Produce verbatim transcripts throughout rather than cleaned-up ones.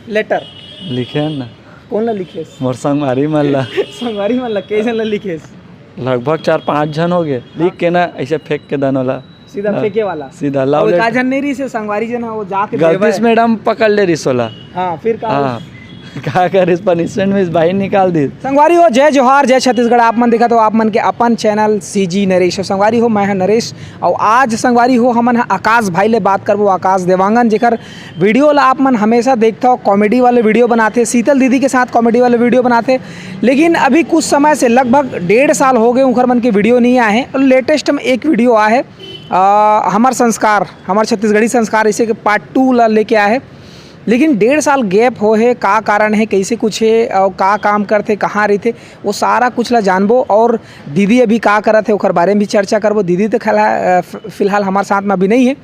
Letter. लिखे हन ना। कोन ला लिखेस? मोर संगवारी मन ला। संगवारी मन ला, कई झन ला लिखेस? लगभग चार पांच झन हो गए। लिख के ना, ऐसे फेंक के दन ओला। सीधा हाँ, फेंके वाला। सीधा love और letter। का झन नहीं रहिस हे, संगवारी झन हा, वो जाके गलती देवे। से मैडम पकड़ ले रहिस ओला। हाँ, फिर का हाँ। का करिस, punishment में से बाहिर निकाल दिस। संगवारी हो, जय जोहार, जय छत्तीसगढ़। आप मन देखत हो आप मन के अपन चैनल सीजी नरेश। और संगवारी हो, मैं हा नरेश। और आज संगवारी हो, हमन हा आकाश भाई ले बात करबो, आकाश देवांगन, जेकर वीडियो ला आप मन हमेशा देखत हो, कॉमेडी वाले वीडियो बनाथे, शीतल दीदी के साथ कॉमेडी वाले वीडियो बनाथे। लेकिन अभी कुछ समय से, लगभग डेढ़ साल हो गए, उनकर मन के वीडियो नहीं आए हैं। और लेटेस्ट में एक वीडियो आए है, आ, हमर संस्कार, हमर छत्तीसगढ़ी संस्कार, इसे के पार्ट टू ला लेके आए है। लेकिन डेढ़ साल गैप हो हे, का कारण हे, कैसे कुछ हे, और का काम करथे, कहाँ रहिथे, वो सारा कुछ ला जानबो। और दीदी अभी का करत हे, ओकर बारे में भी चर्चा करबो। दीदी तो खला-, अ, फि-, फिलहाल हमारे साथ में अभी नहीं है,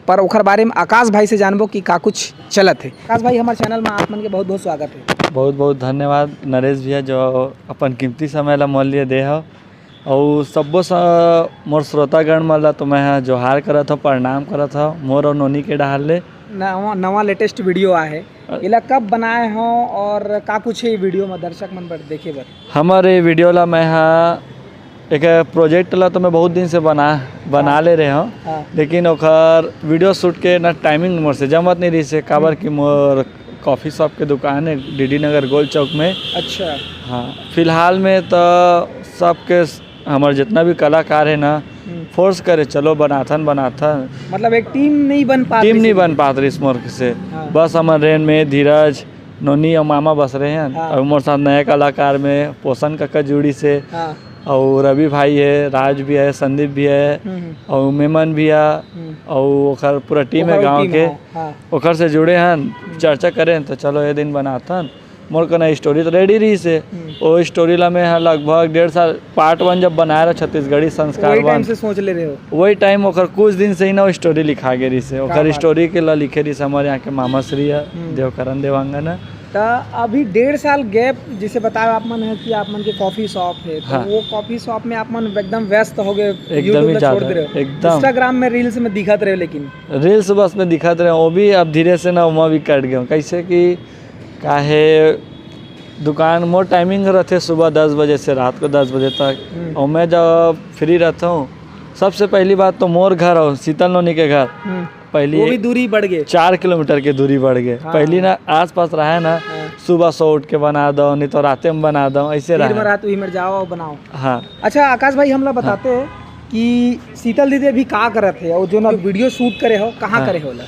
पर ओकर बारे में आकाश भाई से जानबो कि का कुछ चलत हे। आकाश भाई, हमारे चैनल में आप मन के बहुत बहुत स्वागत है। बहुत बहुत धन्यवाद नरेश भैया, जो अपन कीमती समय ला मोर लिए दे हो। अउ सब्बो स-, मोर श्रोतागण मन ला तो मैं ह जोहार करत हव, प्रणाम करत हव, मोर अउ नोनी के डहार ले। नवा, नवा लेटेस्ट वीडियो आहे, अ- एला कब बनाए हो और का कुछ हे वीडियो में दर्शक मन बर देखे बर? हमर ये वीडियो ला मैं ह एक प्रोजेक्ट ला तो मैं बहुत दिन से बना, बना हाँ। ले रहे हव, हाँ। लेकिन ओकर वीडियो शूट के ना टाइमिंग मोर से जमत नहीं रहिस हे, काबर हम्म। कि मोर कॉफ़ी शॉप के दुकान है डीडी नगर गोल चौक में। अच्छा। हाँ, फिलहाल में तो सबके स-, हमर जितना भी कलाकार है ना, हम्म। फोर्स करे, "चलो बनाथन, बनाथन।" मतलब एक टीम नहीं बन पात टीम रहिस नहीं हे। बन पात रहिस मोर से। हाँ। बस हमर रेन में धीरज, नोनी अउ मामा बस रहे हैं। हाँ। अउ मोर साथ नया कलाकार में पोषण कक्का जुड़िस हे। हाँ। अउ रवि भाई है, राज भी है, संदीप भी है, हम्म, हम्म। अउ मेमन भी है, हम्म। अउ ओकर पूरा टीम है ओकर गाँव टीम के। है, हाँ। ओकर से जुड़े हन, हम्म। चर्चा करें तो चलो ये दिन बनाथन। मोर कना स्टोरी तो रेडी रहिस हे। हम्म। ओ स्टोरी ला मैं ह लगभग डेढ़ साल पार्ट वन जब बनाए रहा छत्तीसगढ़ी संस्कार वही टाइम वन। से सोच ले रहे हो? वही टाइम ओकर कुछ दिन से ही ना वो स्टोरी लिखा गे रहिस हे। का ओकर बात? स्टोरी के ला लिखे रहिस हमर यहाँ के मामा श्री ह, हम्म। देवकरण देवांगन ह। त अभी डेढ़ साल गैप, जैसे बताया आप मन है कि आप मन के कॉफी शॉप है, तो हाँ। वो कॉफी शॉप में आप मन एकदम व्यस्त हो गए, एकदम YouTube ही ला छोड़ ज्यादा, दे रहे हो। एकदम। Instagram में रील्स में दिखत रहे हो, लेकिन रील्स बस में दिखत रहे, वो भी अब धीरे से ना ओमा भी कट गए। कैसे कि काहे दुकान मोर टाइमिंग रहते सुबह दस बजे से रात को दस बजे तक, हम्म। और मैं जब फ्री रहता हूँ, सबसे पहली बात तो मोर घर और शीतल नोनी के घर हम्म। पहली वो भी एक दूरी बढ़ गए। चार किलोमीटर के दूरी बढ़ गए। हाँ। पहली ना आसपास रहा है ना, हाँ। सुबह सो उठ के बना दो, नहीं तो राते में बना दो, ऐसे फिर रहा। रात वही में जाओ और बनाओ। हाँ। अच्छा आकाश भाई, हमला हाँ। बताते हैं कि शीतल दीदी अभी का करत है और जो ना वीडियो शूट करे हो, कहाँ हाँ। करे हो ला?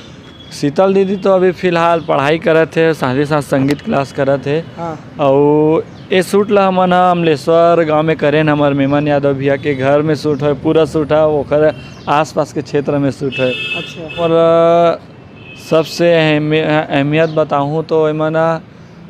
शीतल दीदी तो अभी फिलहाल पढ़ाई करत है, साथ ही साथ संगीत क्लास करत है। हाँ। अउ ए शूट ला हमन ह अमलेश्वर गांव में करेन, हमर मेमन यादव भैया के घर में शूट है, पूरा शूट है ओकर आसपास के क्षेत्र में शूट है। अच्छा। और अ, सबसे अहमि-, अहमियत बताहूँ तो एमन ह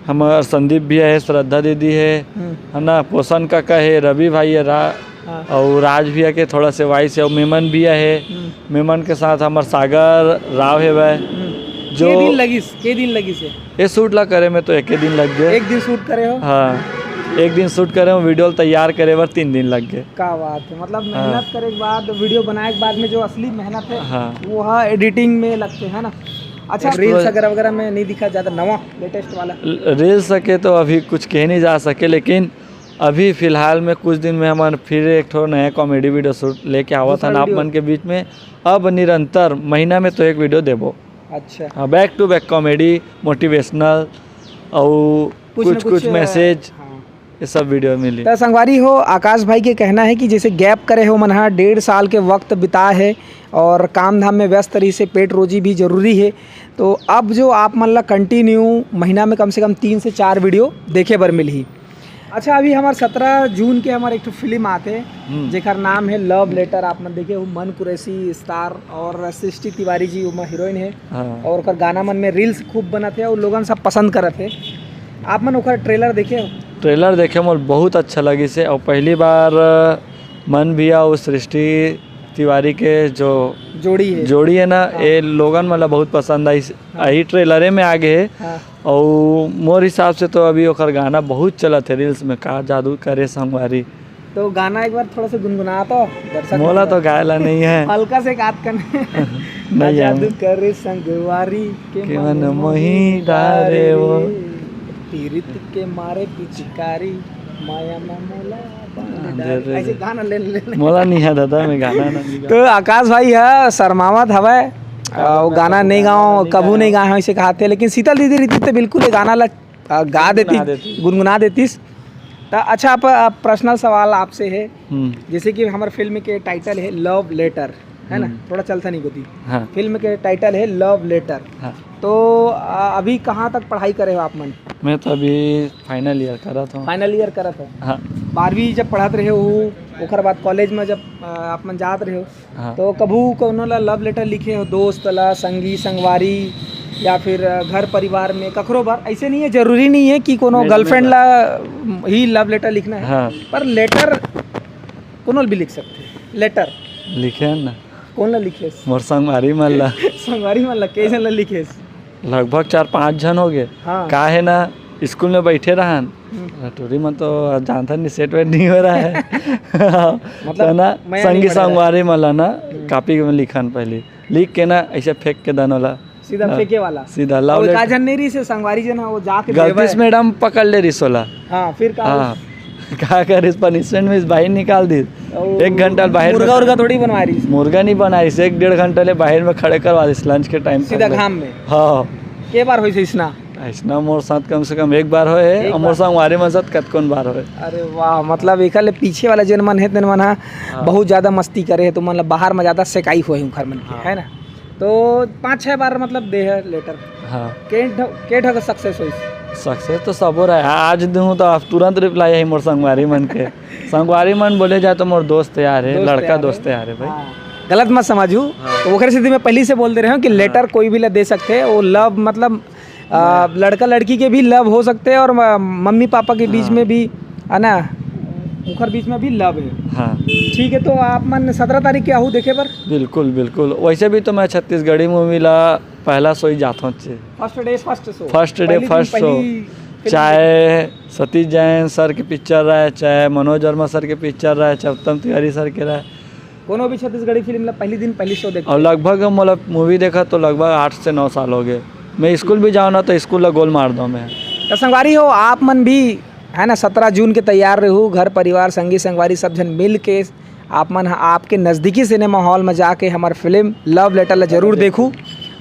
हमर संदीप भैया है, श्रद्धा दीदी है, हम्म। है ना, पोषण काका है, रवि भाई है, रा-, हाँ। अउ राज भैया के थोड़ा से वॉइस है, अउ मेमन भैया है, हम्म। मेमन के साथ हमर सागर राव है भाई। हम्म। जो के दिन लगिस, के दिन लगिस है? ये शूट ला करे में तो एक ही दिन लग गए। एक दिन शूट करे हो? हाँ, एक दिन शूट करे हो, वीडियो तैयार करे बर तीन दिन लग गए। का बात है, मतलब हाँ। मेहनत करे के बाद, वीडियो बनाए के बाद में जो असली मेहनत है, हाँ। वो है एडिटिंग में लगते है ना। अच्छा, एक रील्स तो वगैरह वगैरह में नहीं दिखा ज्यादा नवा लेटेस्ट वाला? रील्स के तो अभी कुछ कहे नहीं जा सके, लेकिन अभी फिलहाल में कुछ दिन में हमन फिर एक ठो नया कॉमेडी वीडियो शूट लेके आवत दूसरा हन आप वीडियो? मन के बीच में। अब निरंतर महीना में तो एक वीडियो देबो। अच्छा। हाँ, back to back comedy, motivational, अउ कुछ कुछ, न कुछ, कुछ अ, मैसेज, हाँ। ये सब वीडियो मिली। तो संगवारी हो, आकाश भाई के कहना है कि जैसे गैप करे हो मन हा, डेढ़ साल के वक्त बिता है और काम धाम में व्यस्त रही से पेट रोजी भी जरूरी है। तो अब जो आप मन ला कंटिन्यू महीना में कम से कम तीन से चार वीडियो देखे बर मिलही। अच्छा, अभी हमार सत्रह जून के हमार एक ठो फिल्म आते, हम्म। जेकर नाम है लव लेटर। आप मन देखे हो, मन कुरैशी स्टार और सृष्टि तिवारी जी ओमा हीरोइन है। हाँ। और ओकर गाना मन में रील्स खूब बनत है और लोगन सब पसंद करत है। आप मन ओकर ट्रेलर देखे हो? ट्रेलर देखे मोर बहुत अच्छा लगिस हे और पहली बार, अ, मन भैया अउ सृष्टि तिवारी के जो जोड़ी है। जोड़ी है ना, हाँ। ये लोगन मन ला बहुत पसंद आइस, हाँ। यही ट्रेलरे में आ गए हे। हाँ। और मोर हिसाब से तो अभी ओकर गाना बहुत चलत है रील्स में, का जादू करे संगवारी। तो गाना एक बार थोड़ा सा गुनगुना तो दर्शक मोला मन तो बर। गाए ला नहीं है। हल्का से एक आध कन। नहीं, जादू हम करे संगवारी के के मन मन मोही मोही डारे डारे वो। रे। पीरित के मारे पिचकारी, माया में मोला बांध हाँ, डारे। दे, दे, ऐसे दे। गाना ले ले। मोला नहीं है दादा, मैं गाना ना नहीं तो आकाश भाई है शर्मावत हवय, आ, वो मैं गाना कभू नहीं गाना गाओ, नहीं कभू गाया। नहीं गाए हो, ऐसे कहाते। लेकिन शीतल दीदी रहितिस त बिल्कुल ये गाना ला आ, गा गुनगुना देती, देती। गुनगुना देतीस। त अच्छा, आप, आप पर्सनल सवाल आपसे है, हम्म। जैसे कि हमारे फिल्म के टाइटल है लव लेटर, है ना? हम्म। थोड़ा चलता नहीं होती। हाँ। फिल्म के टाइटल है लव लेटर। हाँ। तो आ, अभी कहाँ तक पढ़ाई करे हो आप मन? मैं तो अभी फाइनल ईयर करत हूँ। फाइनल ईयर करत हो? हाँ। बारहवीं जब पढ़त रहे हो, ओकर बाद कॉलेज में जब आ, आप मन जात रहे हो, हाँ। तो कभू कोनो ला लव लेटर लिखे हो, दोस्त ला, संगी संगवारी, या फिर अ, घर परिवार में ककरो बर? ऐसे नहीं है, जरूरी नहीं है कि कोनो मेरे में गर्लफ्रेंड बस। ला ही लव लेटर लिखना है, हाँ। पर लेटर कोनो भी लिख सकते हैं। लेटर लिखे हैं ना। कौन ला लिखे? मोर संगवारी मन ला। संगवारी मन ला, कई झन ला लिखे? लगभग चार पाँच झन हो गए। हाँ। का है ना, स्कूल में बैठे रहन, हम्म। टूरी मन तो जानता नहीं, सेट वेट नहीं हो रहा है। मतलब, तो ना, मया नहीं संगी पड़े रहा। संगवारी मन ला ना, हम्म। कॉपी में लिखन पहले, लिख के ना, ऐसे फेंक के दन वाला। सीधा हाँ, फेंके वाला। सीधा लव और लेटर। का झन नहीं रही से संगवारी जन, हाँ, वो जाके गलती देवे। से मैडम पकड़ ले रही सोला। हाँ, फिर का हाँ। हुआ? का करिस, पनिशमेंट में बाहर निकाल दी। और एक घंटा बाहर मुर्गा में उर्गा थोड़ी बनवा रही। मुर्गा नहीं बनाइस, एक डेढ़ घंटा ले बाहर में खड़े करवा दिस लंच के टाइम सीधा तक ले। घाम में? हाँ। के बार होइस इसना? ऐसना मोर साथ कम से कम एक बार होए, एक और मोर बार। संगवारी मन साथ कतकोन बार होए। अरे वाह, मतलब एकर ले पीछे वाला जेन मन है, तेन मन हा हाँ। बहुत ज्यादा मस्ती करे है, तो मतलब बाहर में ज्यादा सेकाई हुए उखर मन के, हाँ। है ना? तो पाँच छह बार मतलब दे है लेटर। हाँ। के ढ-, के ढंग सक्सेस होइस? सक्सेस तो सबो रहा है। आज दूँ तो आप तुरंत रिप्लाई आई मोर संगवारी मन के। संगवारी मन बोले जाए तो मोर दोस्त यार है, दोस्त लड़का यार है। दोस्त यार है भाई। हाँ। गलत मत समझू। हाँ। तो ओकरे सेती मैं पहली से बोल दे रहे हूँ कि हाँ। लेटर कोई भी ला दे सकते हैं। वो लव मतलब, आ, हाँ। लड़का लड़की के भी लव हो सकते हैं और म-, मम्मी पापा के बीच हाँ। में भी, है ना, उखर बीच में भी लव है। हाँ। ठीक है, तो आप मन सत्रह तारीख के आहू देखे बर? बिल्कुल, बिल्कुल। वैसे भी तो मैं छत्तीसगढ़ी मूवी ला पहला शो ही जात हूँ। First day first show. First day पहली दिन फर्स्ट शो। पहली फिल्म चाहे सतीश जैन सर के पिक्चर रहे, चाहे मनोज वर्मा सर के पिक्चर रहे, चाहे उत्तम तिवारी सर के रहे। कोनो भी छत्तीसगढ़ी फिल्म ला पहली दिन पहली शो देखते और हैं। लगभग हम मतलब मूवी देखा तो लगभग आठ से नौ साल हो गए। मैं स्कूल भी जाऊँ ना तो स्कूल ला गोल मार दूँ मैं। तो संगवारी हो, आप मन भी, है ना, सत्रह जून के तैयार रहू, घर परिवार संगी संगवारी सब झन मिल के आप मन ह आपके नज़दीकी सिनेमा हॉल में जाके हमार फिल्म लव लेटर ला जरूर देखू।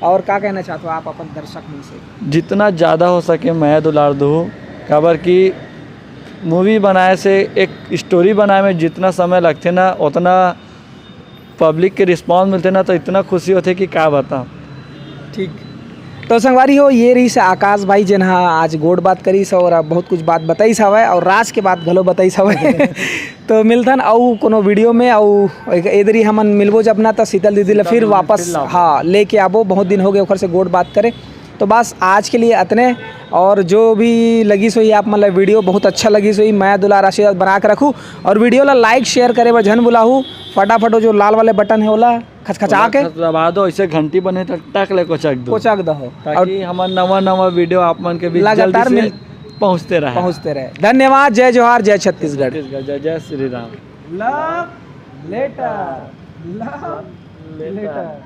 और का कहना चाहते हो आप अपन दर्शक मन से? जितना ज़्यादा हो सके मया दुलार दू, काबर कि मूवी बनाए से एक स्टोरी बनाए में जितना समय लगथे ना, उतना पब्लिक के रिस्पॉन्स मिलथे ना, तो इतना खुशी होथे कि का बताऊँ। ठीक। तो संगवारी हो, ये रहिस आकाश भाई, जेन हा आज गोठ बात करिस और बहुत कुछ बात बताइस हवय और राज के बात घलो बताइस हवय। तो मिलथन अउ कोनो वीडियो में, अउ एक एदरी हमन मिलबो जब ना, त शीतल दीदी ला शीतल फिर दीदी वापस, फिर लाबो। हाँ, लेके आबो। बहुत दिन हो गए ओखर से गोठ बात करे। तो बस आज के लिए अतने, और जो भी लगिस होही आप मन ला वीडियो बहुत अच्छा लगिस होही, मया दुलार आशीर्वाद बना के रखू, और वीडियो ला लाइक शेयर करे बर झन भुलाहू। फटाफट वो जो लाल वाले बटन है ओला खचखचा के ओला दबा दो, ऐसे घंटी बने तो टक ले कोचक दो। कोचक दो। ताकि और हमार नवा नवा वीडियो आप मन के बीच लगातार जल्दी से मिल पहुंचते रहे। पहुंचते रहे। धन्यवाद। जय जोहार, जय छत्तीसगढ़। छत्तीसगढ़, जय जय श्री राम। लव लेटर, लव लेटर।